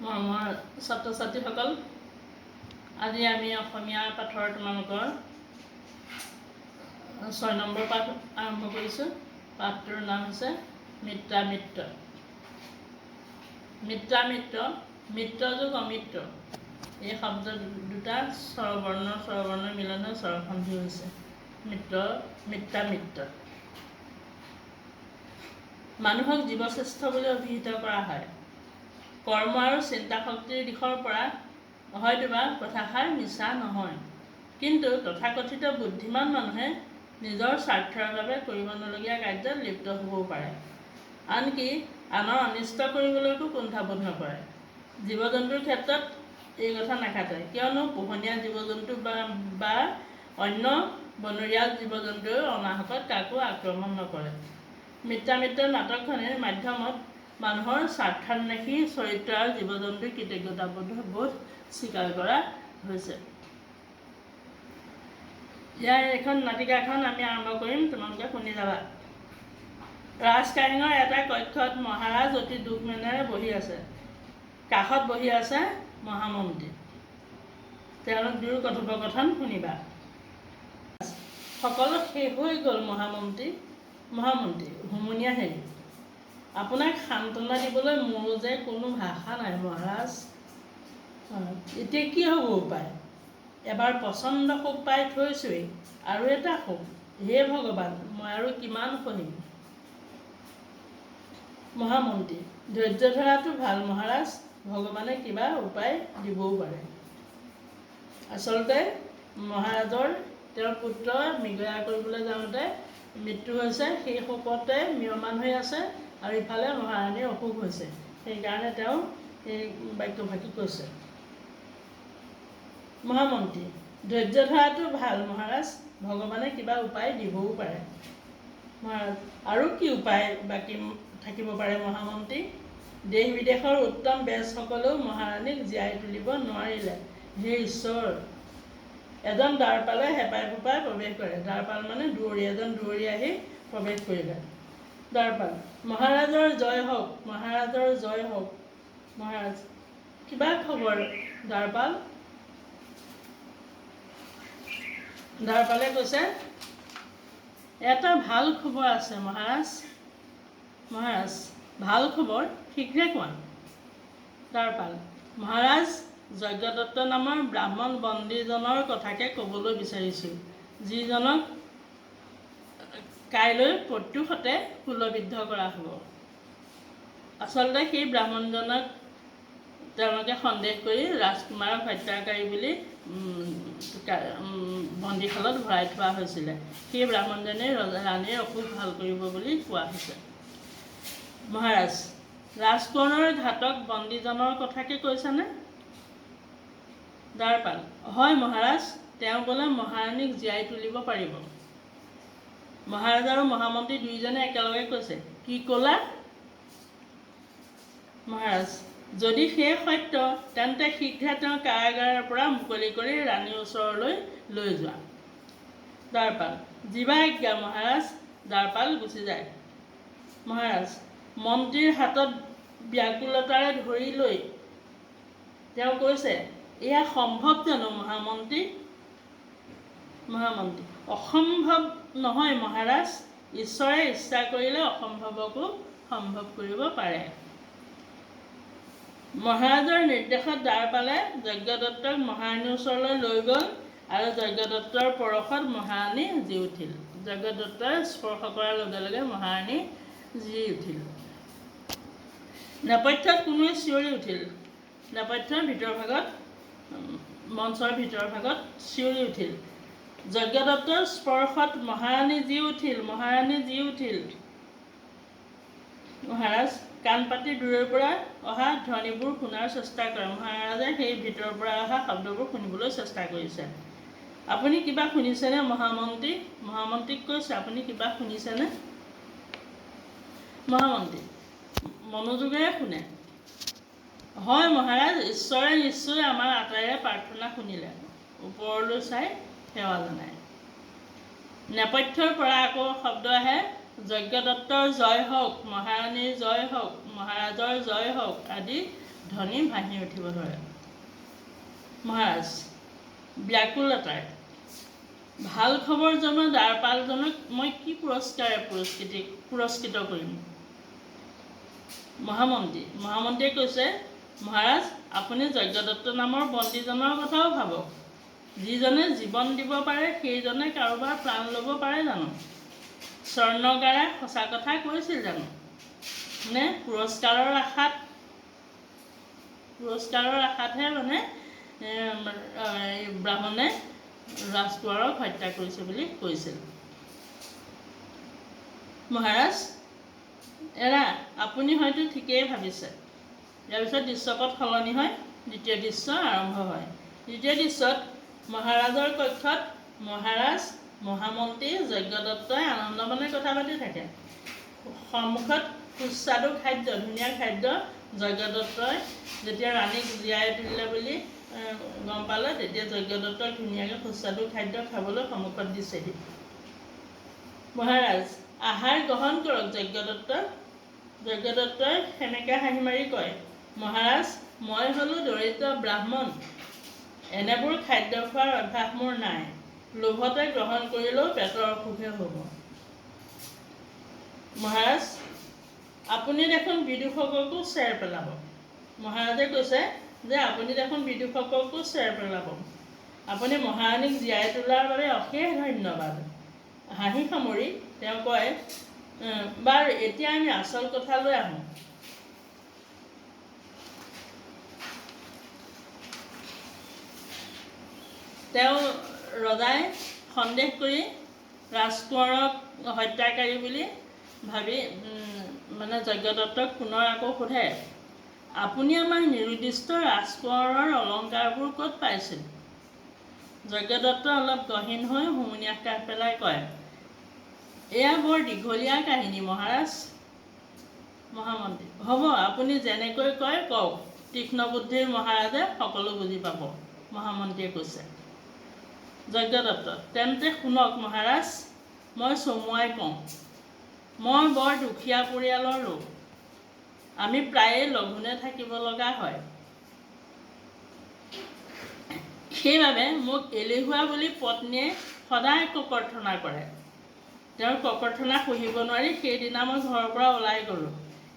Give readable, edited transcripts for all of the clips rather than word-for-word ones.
মৰমৰ ছাত্ৰ ছাত্ৰীসকল, আজি আমি অসমীয়া পাঠৰ তোমালোকৰ 6 নম্বৰ পাঠ আৰম্ভ কৰিছোঁ। পাঠটোৰ নাম হৈছে মিত্ৰামিত্ৰ। মিত্ৰামিত্ৰ, মিত্ৰ যোগ অমিত্ৰ, এই শব্দ দুটা স্বৰবৰ্ণ স্বৰবৰ্ণ মিলন হৈ স্বৰসন্ধি হৈছে মিত্ৰ, মিত্ৰামিত্ৰ। মানুহক জীৱশ্ৰেষ্ঠ বুলি অভিহিত কৰা হয়। কৰ্ম আৰু চিন্তা শক্তিৰ দিশৰ পৰা হয়তোবা কথাষাৰ মিছা নহয়, কিন্তু তথাকথিত বুদ্ধিমান মানুহে নিজৰ স্বাৰ্থৰ বাবে কৰিব নলগীয়া কাৰ্যত লিপ্ত হ'বও পাৰে, আনকি আনৰ অনিষ্ট কৰিবলৈকো কুণ্ঠাবোধ নকৰে। জীৱ জন্তুৰ ক্ষেত্ৰত এই কথা নাখাটে, কিয়নো পোহনীয়া জীৱ জন্তু বা অন্য বনৰীয়া জীৱ জন্তুৱেও অনাহকত কাকো আক্ৰমণ নকৰে। মিত্ৰামিত্ৰ নাটকখনিৰ মাধ্যমত মানুহৰ স্বাৰ্থান্বেষী চৰিত্ৰ আৰু জীৱ জন্তুৰ কৃতজ্ঞতাবোধ স্বীকাৰ কৰা হৈছে। ইয়াৰ এইখন নাটিকাখন আমি আৰম্ভ কৰিম, তোমালোকে শুনি যাবা। ৰাজকাৰেঙৰ এটা কক্ষত মহাৰাজ অতি দুখ মনেৰে বহি আছে। কাষত বহি আছে মহামন্ত্ৰী। তেওঁলোক দুয়ো কথোপকথন শুনিবা। সকলো শেষ হৈ গ'ল মহামন্ত্ৰী। মহামন্ত্ৰী হুমুনিয়াহ হেৰি, আপোনাক সান্তনা দিবলৈ মোৰো যে কোনো ভাষা নাই মহাৰাজ। এতিয়া কি হ'ব উপায়? এবাৰ প্ৰচণ্ড শোক পাই থৈছোৱেই, আৰু এটা শোক! হে ভগৱান, মই আৰু কিমান সহিম? মহামন্ত্ৰী ধৈৰ্য ধৰাটো ভাল মহাৰাজ, ভগৱানে কিবা উপায় দিবও পাৰে। আচলতে মহাৰাজৰ তেওঁৰ পুত্ৰ মৃগয়া কৰিবলৈ যাওঁতে মৃত্যু হৈছে, সেই শোকতে ম্ৰিয়মান হৈ আছে আৰু ইফালে মহাৰাণীৰ অসুখ হৈছে, সেইকাৰণে তেওঁ এই বাক্যফাঁকি কৈছে। মহামন্ত্ৰী ধৈৰ্য ধৰাটো ভাল মহাৰাজ, ভগৱানে কিবা উপায় দিবও পাৰে। মহাৰাজ আৰু কি উপায় বাকী থাকিব পাৰে মহামন্ত্ৰী? দেশ বিদেশৰ উত্তম বেজসকলেও মহাৰাণীক জীয়াই তুলিব নোৱাৰিলে। হে ঈশ্বৰ! এজন দ্বাৰপালে হেঁপাই ফোপাই প্ৰৱেশ কৰে। দ্বাৰপাল মানে দুৱৰী। এজন দুৱৰী আহি প্ৰৱেশ কৰিলে। দ্বাৰপাল মহাৰাজৰ জয় হওক, মহাৰাজৰ জয় হওক। মহাৰাজ কিবা খবৰ দ্বাৰপাল? দ্বাৰপালে কৈছে, এটা ভাল খবৰ আছে মহাৰাজ। মহাৰাজ ভাল খবৰ, শীঘ্ৰে কোৱা। দ্বাৰপাল মহাৰাজ, যজ্ঞদত্ত নামৰ ব্ৰাহ্মণ বন্দীজনৰ কথাকে ক'বলৈ বিচাৰিছোঁ, যিজনক কাইলৈ প্ৰত্যুষতে শূলবিদ্ধ কৰা হ'ব। আচলতে সেই ব্ৰাহ্মণজনক তেওঁলোকে সন্দেহ কৰি ৰাজকুমাৰক হত্যাকাৰী বুলি বন্দীশালত ভৰাই থোৱা হৈছিলে। সেই ব্ৰাহ্মণজনে ৰাণীৰ অসুখ ভাল কৰিব বুলি কোৱা হৈছে। মহাৰাজ ৰাজকোঁৱৰৰ ঘাতক বন্দীজনৰ কথাকে কৈছেনে? দ্বাৰপাল হয় মহাৰাজ, তেওঁ বোলে মহাৰাণীক জীয়াই তুলিব পাৰিব। মহাৰাজ আৰু মহামন্ত্ৰী দুয়োজনে একেলগে কৈছে, কি ক'লা? মহাৰাজ যদি সেয়ে সত্য, তেন্তে শীঘ্ৰে তেওঁ কাৰাগাৰৰ পৰা মুকলি কৰি ৰাণীৰ ওচৰলৈ লৈ যোৱা। দ্বাৰপাল যিবা আজ্ঞা মহাৰাজ। দ্বাৰপাল গুচি যায়। মহাৰাজ মন্ত্ৰীৰ হাতত ব্যাকুলতাৰে ধৰি লৈ তেওঁ কৈছে, এয়া সম্ভৱ জানো মহামন্ত্ৰী? মহামন্ত্ৰী অসম্ভৱ নহয় মহাৰাজ, ঈশ্বৰে ইচ্ছা কৰিলে অসম্ভৱকো সম্ভৱ কৰিব পাৰে। মহাৰাজৰ নিৰ্দেশত দ্বাৰপালে যজ্ঞদত্তক মহাৰাণীৰ ওচৰলৈ লৈ গ'ল আৰু যজ্ঞদত্তৰ পৰশত মহাৰাণী জী উঠিল। যজ্ঞদত্তই স্পৰ্শ কৰাৰ লগে লগে মহাৰাণী জী উঠিল। নেপথ্যত কোনোৱে চিঞৰি উঠিল। নেপথ্যৰ ভিতৰ ভাগত, মঞ্চৰ ভিতৰ ভাগত চিঞৰি উঠিল, যজ্ঞদত্তৰ স্পৰ্শত মহাৰাণী জী উঠিল, মহাৰাণী জী উঠিল। মহাৰাজ কাণ পাতি দূৰৰ পৰা অহা ধ্বনিবোৰ শুনাৰ চেষ্টা কৰে। মহাৰাজে সেই ভিতৰৰ পৰা অহা শব্দবোৰ শুনিবলৈ চেষ্টা কৰিছে। আপুনি কিবা শুনিছেনে মহামন্ত্ৰী? মহামন্ত্ৰীক কৈছে, আপুনি কিবা শুনিছেনে? মহামন্ত্ৰী মনোযোগেৰে শুনে। হয় মহাৰাজ, ঈশ্বৰে নিশ্চয় আমাৰ আটাইৰে প্ৰাৰ্থনা শুনিলে। ওপৰলৈ চাই সেৱা জনায়। নেপথ্যৰ পৰা আকৌ শব্দ আহে, যজ্ঞদত্তৰ জয় হওক, মহাৰাণীৰ জয় হওক, মহাৰাজৰ জয় হওক আদি ধ্বনি ভাঁহি উঠিব ধৰে। মহাৰাজ ব্যাকুলতাৰে, ভাল খবৰ জনোৱা দ্বাৰপালজনক মই কি পুৰস্কাৰে পুৰস্কৃত কৰিম? মহামন্ত্ৰী, মহামন্ত্ৰীয়ে কৈছে, মহাৰাজ, আপুনি যজ্ঞদত্ত নামৰ বন্দীজনৰ কথাও ভাবক। যিজনে জীৱন দিব পাৰে, সেইজনে কাৰোবাৰ প্ৰাণ ল'ব পাৰে জানো? স্বৰ্ণকাৰে সঁচা কথা কৈছিল জানো? নে পুৰস্কাৰৰ আশাতহে মানে এই ব্ৰাহ্মণে ৰাজকোঁৱৰক হত্যা কৰিছে বুলি কৈছিল? মহাৰাজ, এৰা, আপুনি হয়তো ঠিকেই ভাবিছে। ইয়াৰ পিছত দৃশ্যপট সলনি হয়, দ্বিতীয় দৃশ্য আৰম্ভ হয়। দ্বিতীয় দৃশ্যত মহাৰাজৰ কক্ষত মহাৰাজ, মহামন্ত্ৰী, যজ্ঞদত্তই আনন্দমনে কথা পাতি থাকে। সন্মুখত সুস্বাদু খাদ্য, ধুনীয়া খাদ্য। যজ্ঞদত্তই যেতিয়া ৰাণীক জীয়াই তুলিলে বুলি গম পালে, তেতিয়া যজ্ঞদত্তক ধুনীয়াকৈ সুস্বাদু খাদ্য খাবলৈ সন্মুখত দিছেহি। মহাৰাজ, আহাৰ গ্ৰহণ কৰক যজ্ঞদত্ত। যজ্ঞদত্তই সেমেকা হাঁহি মাৰি কয়, মহাৰাজ, মই হলো দৰিদ্ৰ ব্ৰাহ্মণ। এনেবোৰ খাদ্য খোৱাৰ অভ্যাস মোৰ নাই। লোভতে গ্ৰহণ কৰিলেও পেটৰ অসুখহে হ'ব। মহাৰাজ, আপুনি দেখোন বিদূষককো চেৰ পেলাব। মহাৰাজে কৈছে যে আপুনি দেখোন বিদূষককো চেৰ পেলাব। আপুনি মহাৰাণীক জীয়াই তোলাৰ বাবে অশেষ ধন্যবাদ। হাঁহি সামৰি তেওঁ কয়, বাৰু, এতিয়া আমি আচল কথালৈ আহোঁ। তেওঁ ৰজাই সন্দেহ কৰি ৰাজকোঁৱৰক হত্যাকাৰী বুলি ভাবি মানে যজ্ঞদত্তক পুনৰ আকৌ সোধে, আপুনি আমাৰ নিৰুদ্দিষ্ট ৰাজকোঁৱৰৰ অলংকাৰবোৰ ক'ত পাইছিল? যজ্ঞদত্ত অলপ গহীন হৈ হুমুনিয়াহ কাষ পেলাই কয়, এয়া বৰ দীঘলীয়া কাহিনী মহাৰাজ। মহামন্ত্ৰী, হ'ব, আপুনি যেনেকৈ কয় কওক। তীক্ষ্ণ বুদ্ধিৰ মহাৰাজে সকলো বুজি পাব, মহামন্ত্ৰীয়ে কৈছে। যজ্ঞদত্ত, তেন্তে শুনক মহাৰাজ, মই চমুৱাই কওঁ। মই বৰ দুখীয়া পৰিয়ালৰ লোক। আমি প্ৰায়ে লঘোণে থাকিব লগা হয়। সেইবাবে মোক এলেহুৱা বুলি পত্নীয়ে সদায় ককৰ্থনা কৰে। তেওঁৰ ককৰ্থনা সহিব নোৱাৰি সেইদিনা মই ঘৰৰ পৰা ওলাই গ'লোঁ।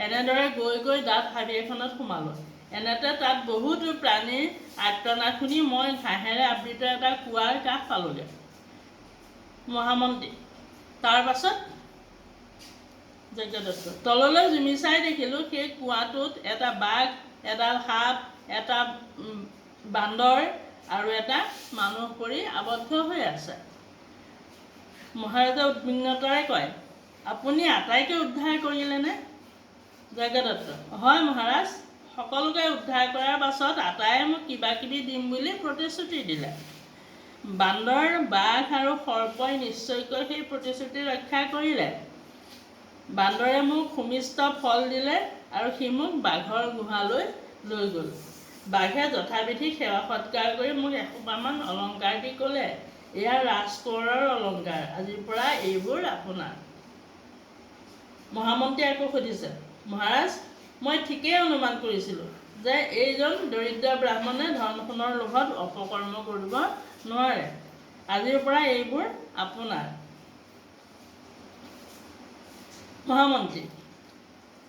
এনেদৰে গৈ গৈ ডাঠ হাবি এখনত সোমালোঁ। এনেতে তাত বহুতো প্ৰাণীৰ আৰ্তনাদ শুনি মই ঘাঁহেৰে আবৃত এটা কুঁৱাৰ কাষ পালোঁগৈ। মহামন্ত্ৰী, তাৰ পাছত? যজ্ঞদত্ত, তললৈ জুমি চাই দেখিলোঁ সেই কুঁৱাটোত এটা বাঘ, এডাল সাপ, এটা বান্দৰ আৰু এটা মানুহ পৰি আবদ্ধ হৈ আছে। মহাৰাজে উদ্বিগ্নতাৰে কয়, আপুনি আটাইকে উদ্ধাৰ কৰিলেনে? যজ্ঞদত্ত, হয় মহাৰাজ। সকলোকে উদ্ধাৰ কৰাৰ পাছত আটায়ে মোক কিবা কিবি দিম বুলি প্ৰতিশ্ৰুতি দিলে। বান্দৰ, বাঘ আৰু সৰ্পই নিশ্চয়কৈ সেই প্ৰতিশ্ৰুতি ৰক্ষা কৰিলে। বান্দৰে মোক সুমিষ্ট ফল দিলে আৰু সি মোক বাঘৰ গুহালৈ লৈ গ'ল। বাঘে যথাবিধি সেৱা সৎকাৰ কৰি মোক এসোপামান অলংকাৰ দি ক'লে, এয়া ৰাজকোঁৱৰৰ অলংকাৰ, আজিৰ পৰা এইবোৰ আপোনাৰ। মহামন্ত্ৰীয়ে আকৌ সুধিছে, মহাৰাজ, মই ঠিকেই অনুমান কৰিছিলোঁ যে এইজন দৰিদ্ৰ ব্ৰাহ্মণে ধন সোণৰ লোভত অপকৰ্ম কৰিব নোৱাৰে। আজিৰ পৰা এইবোৰ আপোনাৰ। মহামন্ত্ৰী,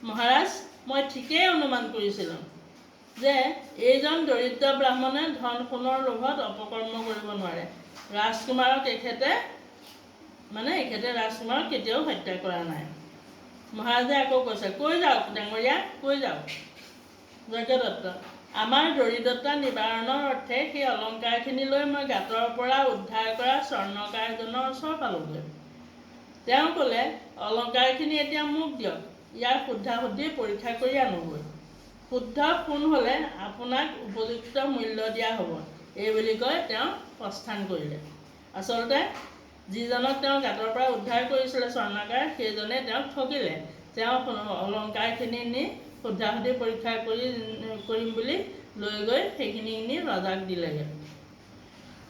মহাৰাজ, মই ঠিকেই অনুমান কৰিছিলোঁ যে এইজন দৰিদ্ৰ ব্ৰাহ্মণে ধন সোণৰ লোভত অপকৰ্ম কৰিব নোৱাৰে। ৰাজকুমাৰক এখেতে মানে এখেতে ৰাজকুমাৰক কেতিয়াও হত্যা কৰা নাই। মহাৰাজে আকৌ কৈছে, কৈ যাওক ডাঙৰীয়া, কৈ যাওক। যজ্ঞদত্ত, আমাৰ দৰিদ্ৰতা নিবাৰণৰ অৰ্থে সেই অলংকাৰখিনি লৈ মই গাঁতৰ পৰা উদ্ধাৰ কৰা স্বৰ্ণকাৰজনৰ ওচৰ পালোগৈ। তেওঁ ক'লে, অলংকাৰখিনি এতিয়া মোক দিয়ক, ইয়াৰ শুদ্ধাশুদ্ধি পৰীক্ষা কৰি আনোগৈ। শুদ্ধ সোণ হ'লে আপোনাক উপযুক্ত মূল্য দিয়া হ'ব। এই বুলি কৈ তেওঁ প্ৰস্থান কৰিলে। আচলতে যিজনক তেওঁ গাঁতৰ পৰা উদ্ধাৰ কৰিছিলে স্বৰ্ণকাৰ, সেইজনে তেওঁক ঠগিলে। তেওঁ অলংকাৰখিনি নি শুদ্ধাশুদ্ধি পৰীক্ষা কৰিম বুলি লৈ গৈ সেইখিনি নি ৰজাক দিলেগৈ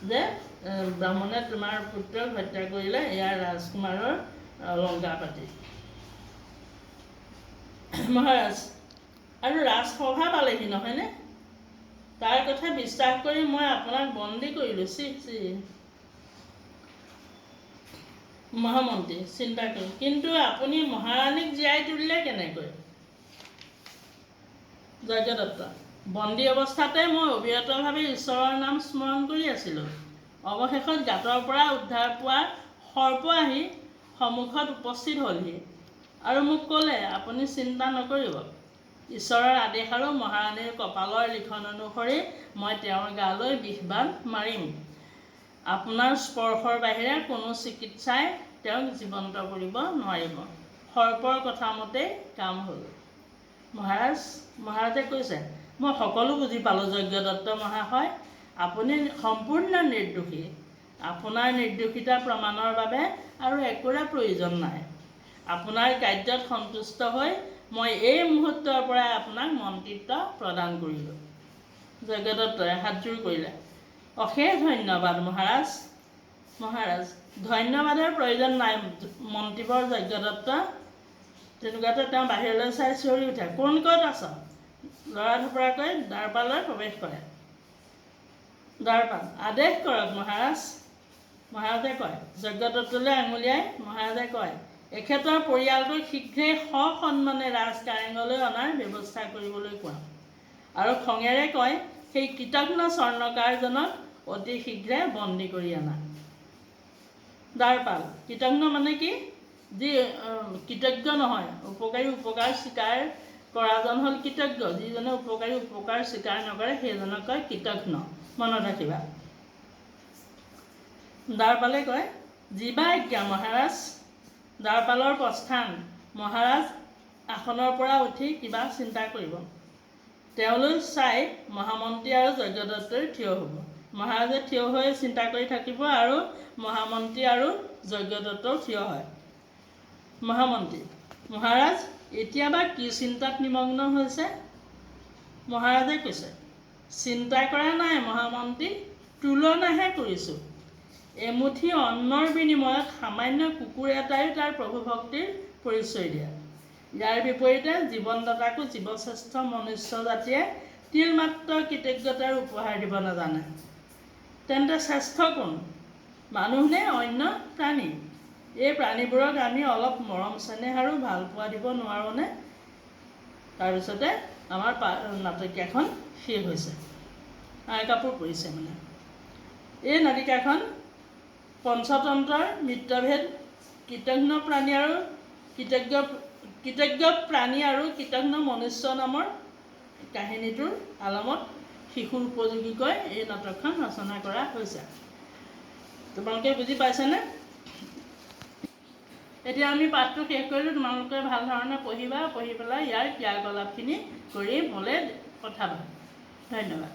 যে ব্ৰাহ্মণে তোমাৰ পুত্ৰক হত্যা কৰিলে, এয়া ৰাজকুমাৰৰ অলংকাৰ পাতি। মহাৰাজ আৰু ৰাজসভা পালেহি নহয়নে? তাৰ কথা বিশ্বাস কৰি মই আপোনাক বন্দী কৰিলোঁ। C C. মহামন্ত্ৰী, চিন্তা কৰি, কিন্তু আপুনি মহাৰাণীক জীয়াই তুলিলে কেনেকৈ? যজ্ঞদত্ত, বন্দী অৱস্থাতে মই অবিৰতভাৱে ঈশ্বৰৰ নাম স্মৰণ কৰি আছিলোঁ। অৱশেষত গাঁতৰ পৰা উদ্ধাৰ পোৱা সৰ্প আহি সন্মুখত উপস্থিত হ'লহি আৰু মোক ক'লে, আপুনি চিন্তা নকৰিব, ঈশ্বৰৰ আদেশ আৰু মহাৰাণীৰ কপালৰ লিখন অনুসৰি মই তেওঁৰ গালৈ বিষবাণ মাৰিম। আপোনাৰ স্পৰ্শৰ বাহিৰে কোনো চিকিৎসাই তেওঁক জীৱন্ত কৰিব নোৱাৰিব। সৰ্পৰ কথা মতেই কাম হ'ল। মহাৰাজ, মহাৰাজে কৈছে, মই সকলো বুজি পালোঁ যজ্ঞদত্ত মহাশয়, আপুনি সম্পূৰ্ণ নিৰ্দোষী। আপোনাৰ নিৰ্দোষিতা প্ৰমাণৰ বাবে আৰু একোৰে প্ৰয়োজন নাই। আপোনাৰ কাৰ্যত সন্তুষ্ট হৈ মই এই মুহূৰ্তৰ পৰাই আপোনাক মন্ত্ৰিত্ব প্ৰদান কৰিলোঁ। যজ্ঞদত্তই হাতযোৰ কৰিলে, অশেষ ধন্যবাদ মহাৰাজ। মহাৰাজ, ধন্যবাদৰ প্ৰয়োজন নাই মন্ত্ৰীবৰ যজ্ঞদত্ত। তেনেকুৱাতে তেওঁ বাহিৰলৈ চাই চিঞৰি উঠে, কোন ক'ত আছ? লৰা ধপৰাকৈ দ্বাৰপালৈ প্ৰৱেশ কৰে। দ্বাৰপাল, আদেশ কৰক মহাৰাজ। মহাৰাজে কয়, যজ্ঞদত্তলৈ আঙুলিয়াই মহাৰাজে কয়, এখেতৰ পৰিয়ালটোক শীঘ্ৰেই সসন্মানে ৰাজকাৰেঙলৈ অনাৰ ব্যৱস্থা কৰিবলৈ কোৱা। আৰু খঙেৰে কয়, সেই কৃতঘ্ন স্বৰ্ণকাৰজনক অতি শীঘ্ৰে বন্দী কৰি আনা। দ্বাৰপাল, কৃতঘ্ন মানে কি? যি কৃতজ্ঞ নহয়, উপকাৰী উপকাৰ স্বীকাৰ কৰাজন হ'ল কৃতজ্ঞ, যিজনে উপকাৰী উপকাৰ স্বীকাৰ নকৰে সেইজনক কয় কৃতঘ্ন, মনত ৰাখিবা। দ্বাৰপালে কয়, যিবা আজ্ঞা মহাৰাজ। দ্বাৰপালৰ প্ৰস্থান। মহাৰাজ আসনৰ পৰা উঠি কিবা চিন্তা কৰিব। তেওঁলৈ চাই মহামন্ত্ৰী আৰু যজ্ঞদত্তই থিয় হ'ব। মহাৰাজে থিয় হৈ চিন্তা কৰি থাকিব আৰু মহামন্ত্ৰী আৰু যজ্ঞদত্তও থিয় হয়। মহামন্ত্ৰী, মহাৰাজ এতিয়া বা কি চিন্তাত নিমগ্ন হৈছে? মহাৰাজে কৈছে, চিন্তা কৰা নাই মহামন্ত্ৰী, তুলনাহে কৰিছোঁ। এমুঠি অন্নৰ বিনিময়ত সামান্য কুকুৰ এটাইও তাৰ প্ৰভুভক্তিৰ পৰিচয় দিয়ে। ইয়াৰ বিপৰীতে জীৱনদাতাকো জীৱশ্ৰেষ্ঠ মনুষ্য জাতিয়ে তিলমাত্ৰ কৃতজ্ঞতাৰ উপহাৰ দিব নাজানে। তেন্তে শ্ৰেষ্ঠ কোন, মানুহ নে অন্য প্ৰাণী? এই প্ৰাণীবোৰক আমি অলপ মৰম চেনেহ আৰু ভালপোৱা দিব নোৱাৰোঁনে? তাৰপিছতে আমাৰ নাটকীয়াখন শেষ হৈছে। আই কাপোৰ পৰিছে মানে। এই নাটিকাখন পঞ্চতন্ত্ৰৰ মিত্ৰভেদ, কৃতঘ্ন প্ৰাণী আৰু কৃতজ্ঞ কৃতজ্ঞ প্ৰাণী আৰু কৃতঘ্ন মনুষ্য নামৰ কাহিনীটোৰ আলমত শিশুৰ উপযোগীকৈ এই নাটকখন ৰচনা কৰা হৈছে। তোমালোকে বুজি পাইছানে? এতিয়া আমি পাঠটো শেষ কৰিলোঁ। তোমালোকে ভাল ধৰণে পঢ়িবা, পঢ়ি পেলাই ইয়াৰ ক্ৰিয়াকলাপখিনি কৰি মোলৈ পঠাবা। ধন্যবাদ।